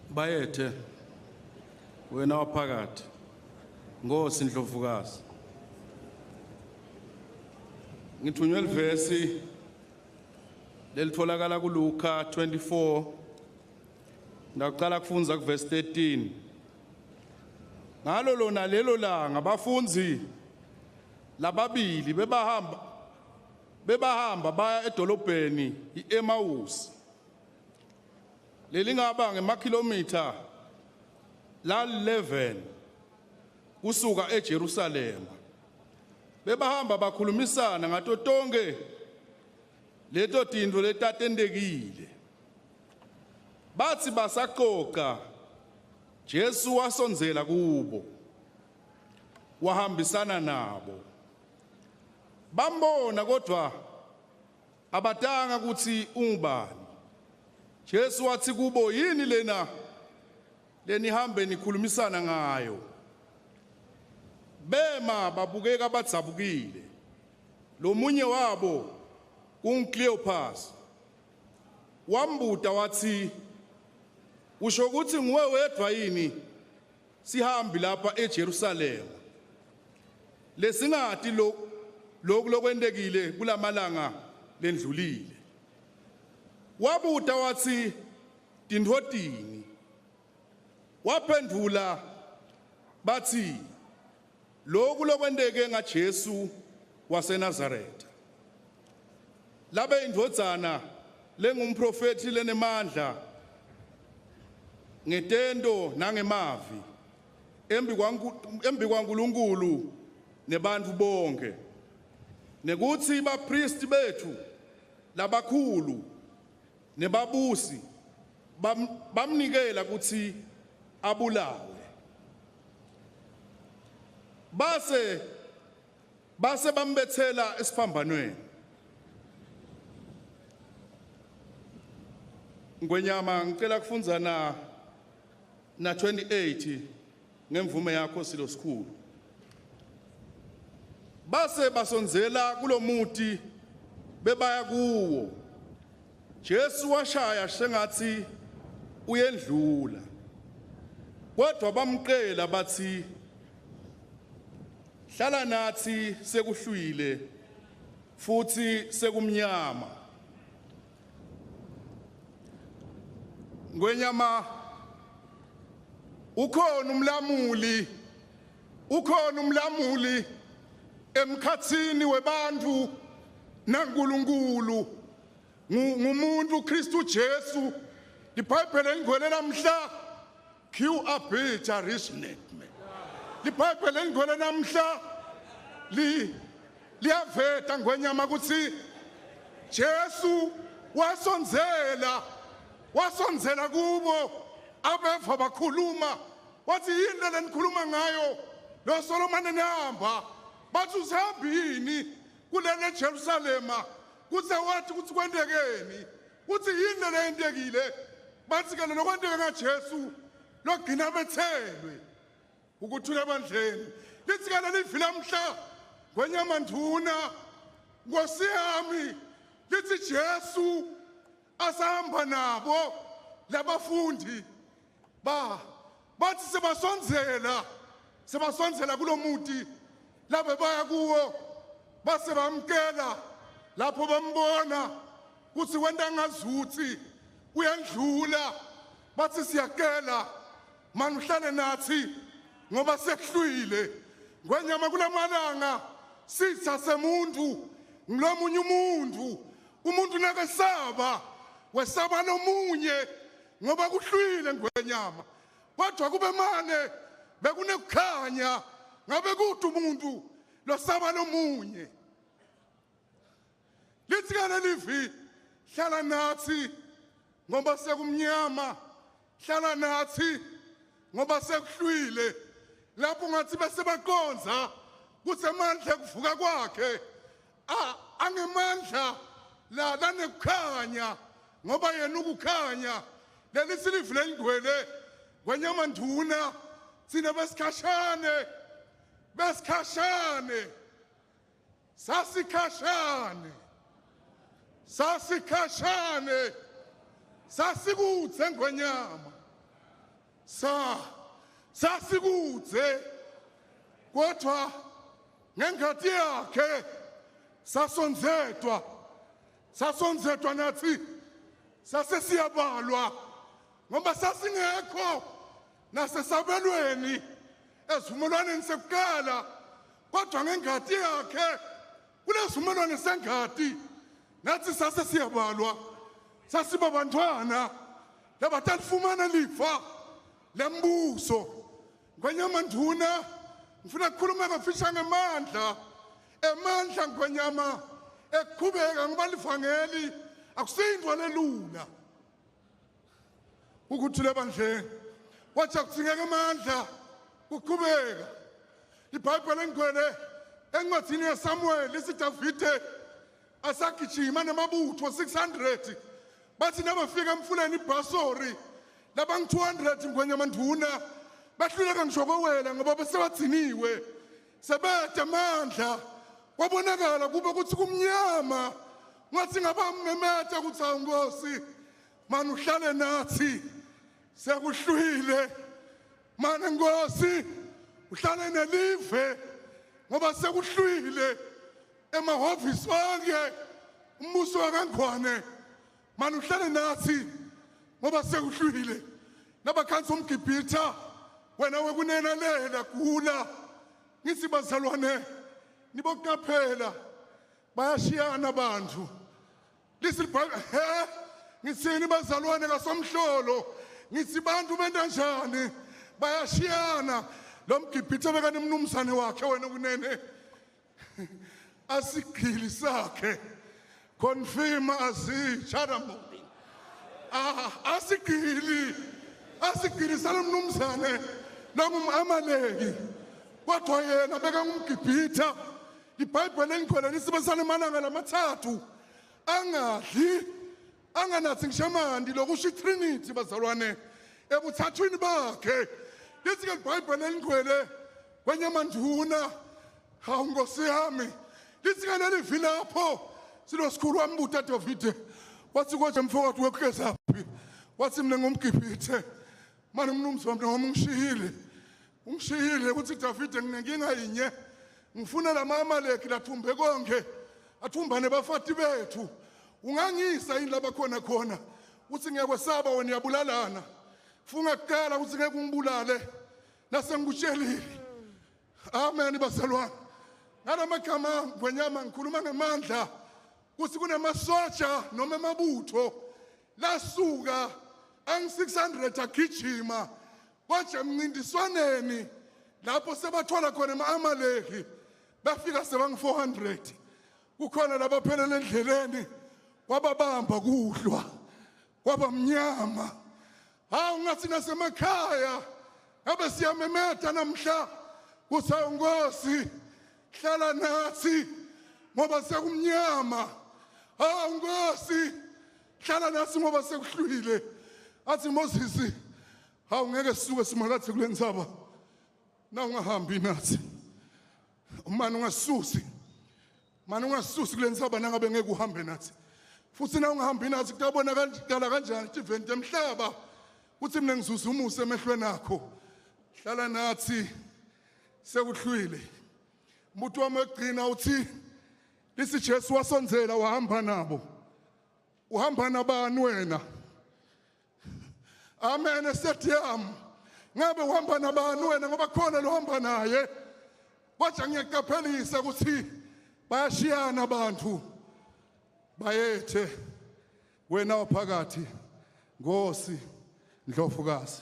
Bayethe wena waphakathi Nkosi Ndlovukazi. Ngithunywe livesi lelitholakala kuLuka 24 Ndaqala kufundza kuverse 13. Ngalo lona lelo langa bafundzi lababili bebahamba bebahamba baya edolobheni iEmawusi. Lelingaba ngemakhilomitha la-11 kusuka eJerusalema. Bebahamba bakhulumisana ngato tonke leto tintfo letatentekile. Batsi basacoca Jesu wasondzela kubo wahambisana nabo. Bambona kodwa abatanga kutsi ungubani. Jesu watsi kubo, yini lena lenihambe nikhulumisana ngayo? Bema babukeka badzabukile. Lomunye wabo kunguKleopas Wambuta watsi, Usho kutsi nguwe wedvwa yini sihambi lapha eJerusalema lesingati loku lokwentekile kulamalanga lendlulile? Wabuta watsi, Tintfo tini? Waphendvula batsi, Loku lokwenteke ngaJesu waseNazaretha, labe indvodzana lengumprofethi lenemandla ngetento nangemavi embikwaNkulunkulu nebantfu bonkhe, nekutsi baphristi betfu labakhulu nebabusi bamnikela kutsi abulawe. Base base bambethela esiphambanweni. Ngwenyama ngicela kufundza na na 28 ngemvume yakho silo sikhulu. Base basondzela kulomuti bebaya kuwo. Jesu washaya sengathi uyendlula. Kodwa bamqela bathi hlala nathi sekuhlwile futhi sekumnyama. Ngwenyama ukhona umlamuli ukhona umlamuli emkhatsini webantfu naNkulunkulu ngumuntu Kristu Jesu iBhayibheli elingcwele namhla Q abhitha risnetme iBhayibheli elingcwele namhla li liyaveta ngwenyama ukuthi Jesu wasondzela wasondzela kubo abeva bakhuluma wathi yini le lenikhuluma ngayo lo Solomane nihamba bathi usihambini kulele Jerusalema kutse wathi kutsi kwentekeni kutsi yini le yentekile bathi ke lokwenteka ngaJesu logcina bethelwe ukuthula ebandleni lithi ke leli vila mhla ngwenyama nduna nkosi yami lithi Jesu asahamba nabo labafundi ba bathi sebasondzela sebasondzela kulomuti labe baya kuwo base bamkela lapho bambona kuthi wenta ngazuthi uyandlula bathi siyakela mani uhlale nathi ngoba sekuhlwile ngwenyama kulamalanga sitha semuntu ngilomunye umuntu umuntu nakesaba wesaba lomunye ngoba kuhlwile ngwenyama kodwa kube mane bekunekukhanya ngabe kude umuntu losaba lomunye lithi ke lelivi hlala nathi ngoba sekumnyama hlala nathi ngoba sekuhlwile lapho ngathi bese baqonza kuthi amandla ekuvuka kwakhe angemandla la lanekukhanya ngoba yena ukukhanya leli silivu lelingcwele kwenyama nduna thina besikhashane besikhashane sasikhashane sasikhashane Sasikudze ngwenyama. Sa sasikudze kodwa ngengati yakhe sasonzetwa sasonzetwa nathi sase siyabalwa ngoba sasingekho nasesabelweni esivumelwaneni sekuqala kodwa ngengati yakhe kulesivumelwane sengati nathi sase siyabalwa sasiba bantwana labatalifumana lifa lembuso ngwenyama nduna ngifuna kukhuluma kafisha ngemandla emandla ngwenyama ekuqhubeka ngoba livangeli akusiyinto lelula ukuthi lebandleni wathi akudzingeka amandla kuqhubeka ibhayibheli engcwele encwadini yaSamuel isiDavide asagijima namabutho 600 bathi nabafika emfuleni iBhasori labangu-200 ngwenyamanduna bahluleka ngisho kwewela ngoba besebadziniwe sebede amandla kwabonakala kube ukuthi kumnyama ngathi ngabamemeta ukuthi awu nkosi mani uhlale nathi sekuhlwile mane nkosi uhlale nelive ngoba sekuhlwile emahhovisi onke umbuso wakangwane mani uhlale nathi ngoba sekuhlwile nabakhansi umgibhitha wena wekunenalela gula ngithi bazalwane niboqaphela bayashiyana abantu lithi he ngithini bazalwane kasomhlolo ngithi bantu benta njani bayashiyana lo mgibhithe bekanemnumzane wakhe wena kunene asigili sakhe confirm azitsharamuli ah asigili asigili salomnumzane longumamaleki kodwa yena bekangumgibhitha ibhayibheli engigcwele lisebenzisana emalanga lamathathu angadli anganathi ngisho amanti lokusho itrinity bazalwane ebuthathwini bakhe lithi-ke libhayibheli elingcwele kwenyamanduna hawu nkosi yami lithi-ke leli vi lapho silosikhulu wambuta davide wathi kodwa mfowethu wekugezaphi wathi mina ngumgibhithe mane umnumzi wami noma ungishiyile ungishiyile ukuthi Davide nginenkinga yinye ngifuna lama-amaleki lathumbe konke athumbane bafati bethu ungangisa yini labakhona khona uthi ngiyakwesaba wena uyabulalana funga kuqala ukuthi ngeke ungibulale nasengikutshelile amen bazalwane ngalamagama ngwenyama ngikhuluma ngemandla kuthi kunemasotsha noma amabutho lasuka angu-600 agijima Kwaje emncintiswaneni lapho sebathola khona ama-Amaleki bafika sebangu-400 kukhona labaphelela endleleni kwababamba kuhlwa kwaba mnyama hawu ngathi nasemakhaya ngabe siyamemeta namhla kusawu nkosi hlala nathi ngoba sekumnyama hawu nkosi hlala nathi ngoba sekuhlwile athi Moses hawu ngeke sisuke simakathi kule ntsaba na ungahambi nathi umane ungasusi mane ungasusi kule ntsaba nangabe ngeke uhambe nathi futhi na ungahambi nathi kutabonakala kanjani tiventi emhlaba kuthi mina ngizuza umusa emehlweni akho hlala nathi sekuhlwile umuntu wami wekugcina uthi lithi Jesu wasondzela wahamba nabo uhamba nabani wena amen estadium ngabe uhamba nabani wena ngoba khona lohamba naye kodwa ngiyaqaphelisa ukuthi bayashiyana abantu bayethe wena ophakathi Nkosi Ndlovukazi.